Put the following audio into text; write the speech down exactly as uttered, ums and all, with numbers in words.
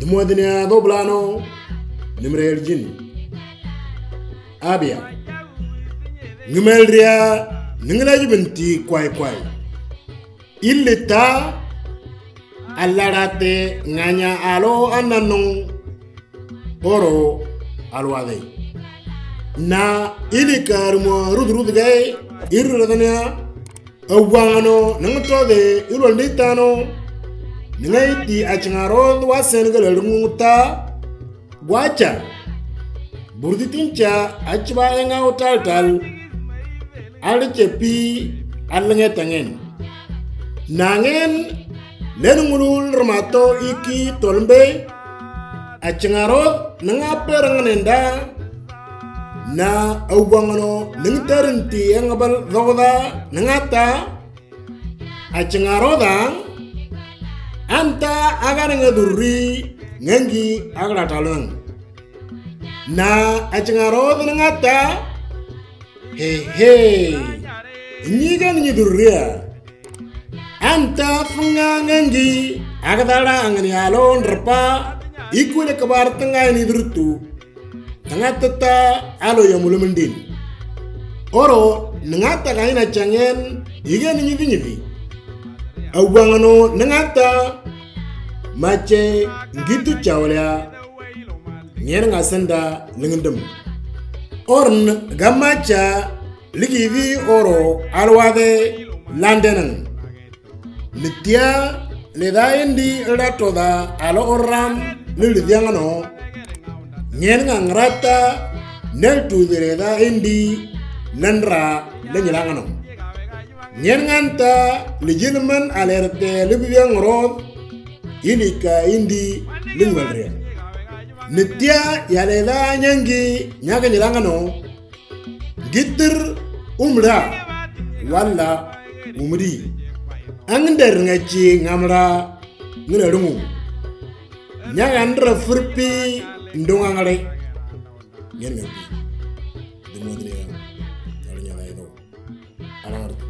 Muadnia doblano, nimrel jin. Abia. Numelria, ninglaj binti kwai kwai. Ilita, alarate nganya alo ananung oro alwade. Na ilikar mo rud rud gai, irradania, awangano, nangtode, ilwanditano, ningaiti achangarod wasen galalunguta, guacha, burditincha, achba enga otal tal, alchepi, alangetangen. Nangen, lenungulul ramato iki tolmbe, achangarod, nangaperang nenda, na awangano, nangtarinti engabal dogoda, nangata, achangaroda, anta agaranga durri, ngangi agaratalung. Na achangaroda nangata, he he, nyigan nyiduria. Anta funga ngangi, agadala angani alon repa, ikule kabar tengah ini durtu. Tengah teta alo yang mulumendin. Oro, nengata kaina changen, igan nyidi nyidi. Awangano nengata, mache ngitu chawlya, nyen ngasenda lengendem. Orn gamacha, ligivi oro, alwade, landenan. Nitia, leda indi, ratoda, alo oram, nildiangano. Nyen ngangrata, neltu direda indi, nandra, lenyilangano. Nyen nganta, lijilman alerte, libiang rod, ilika indi, lingwalria. Nitia, yaleda nyangi, nyaga nyilangano. Gitir umra wala umri. Angder ngachi ngamra ngelarungu. Nyagandra furpi ndongangare. Nyen ngapi. Demodria. Nyaga nyaga ino. Alang arti.